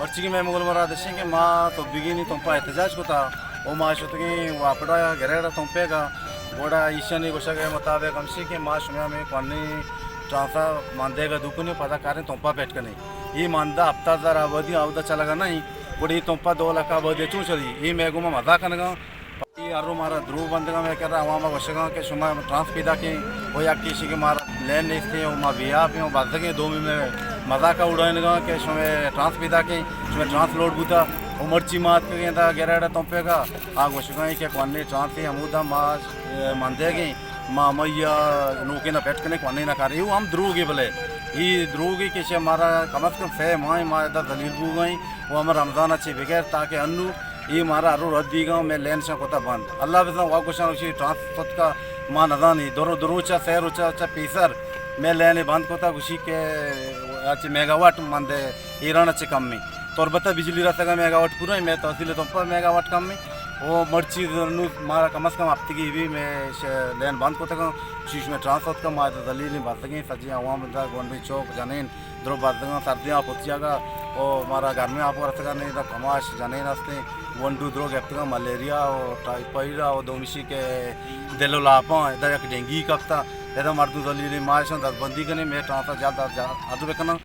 مرچی کہ مئے مول مراد اش انت کہ ما تو بگینی تمپا احتجاج کتا و ما شتگیں واپڈا گریڈ تمپیگا، گڑا ایشانی گوشگ ء مطابق ہمشی کہ ما شما ہمیں کوانی ٹرانسا مندیگا دو کنیں، پدا کاریں تمپا پیٹ کنیں۔ ای مندہ ہپتاد ہزار آبادی اودا چلگا نہیں، گڑا ای تمپا دو لکھ آبادی چون چلی؟ ای مئے گوما مزاق کنگا۔ اے ہر رو مارا دروگ بندگاں، مئے کرا عوام ء گوشگاں کہ شما ٹرانس پیداکیں، و یک ایشی کہ مارا لین نیستیں و ما بے آپ ایں و بزگیں، دومی مئے مزاق ء اڑائینگاں کہ شما ٹرانس پیداکیں، شما ٹرانس لوڈ بوتا و مرچی ما اتکگیں دا گریڈ ء تمپیگا، آ گوشگاں کہ کوانی ٹرانس ہمودا ما، اے، مندیگیں، ما ہمائی ء نوکین ء پیٹ کنیں، کوانی نہ کاریں۔ او ہم دروگے، بلے ای دروگے کہ شہ مارا کم از کم سہ ماہ ما ادا ذلیل بوگائیں و ہم رمضان ء چہ بغیر تاکہ انو ای مارا ہر رو رد دیگا، مئے لین شاں کتا بند۔ اللہ بزاں وا گوشاں گوشی ٹرانس ستکا ما نزانی، دو رو، دو روچا، سہ روچا چا پیسر مئے لین بند کتا، گوشی کہ اچ میگا واٹ مند ایران چہ کمی۔ تربت بجلی رسگا میگا واٹ پورا، مئے تحصیل تمپا میگا واٹ کمی۔ او مرچی نو مارا کم از کم ہفتگی بھی مئے ش-، لین بند کتگا، شیش مئے ٹرانس ستکا، ما ذلیلیں بزگیں، سجی عوام دا گونڈیں چوک جنین درو بزگاں، سردیاں پچیاگا، او مارا گرمیں آپ رسگا نہیں، دا کماش جنین ہستیں، گونڈو درو گپتگاں، ملیریا و ٹائیفائیڈ و دومیشی کہ دل و لاپاں، ادا یک ڈینگی کپتا، ادا مردم ذلیلیں، ما اشاں دستبندی کنیں، مئے ٹرانسا جلد از جلد ادو بکناں۔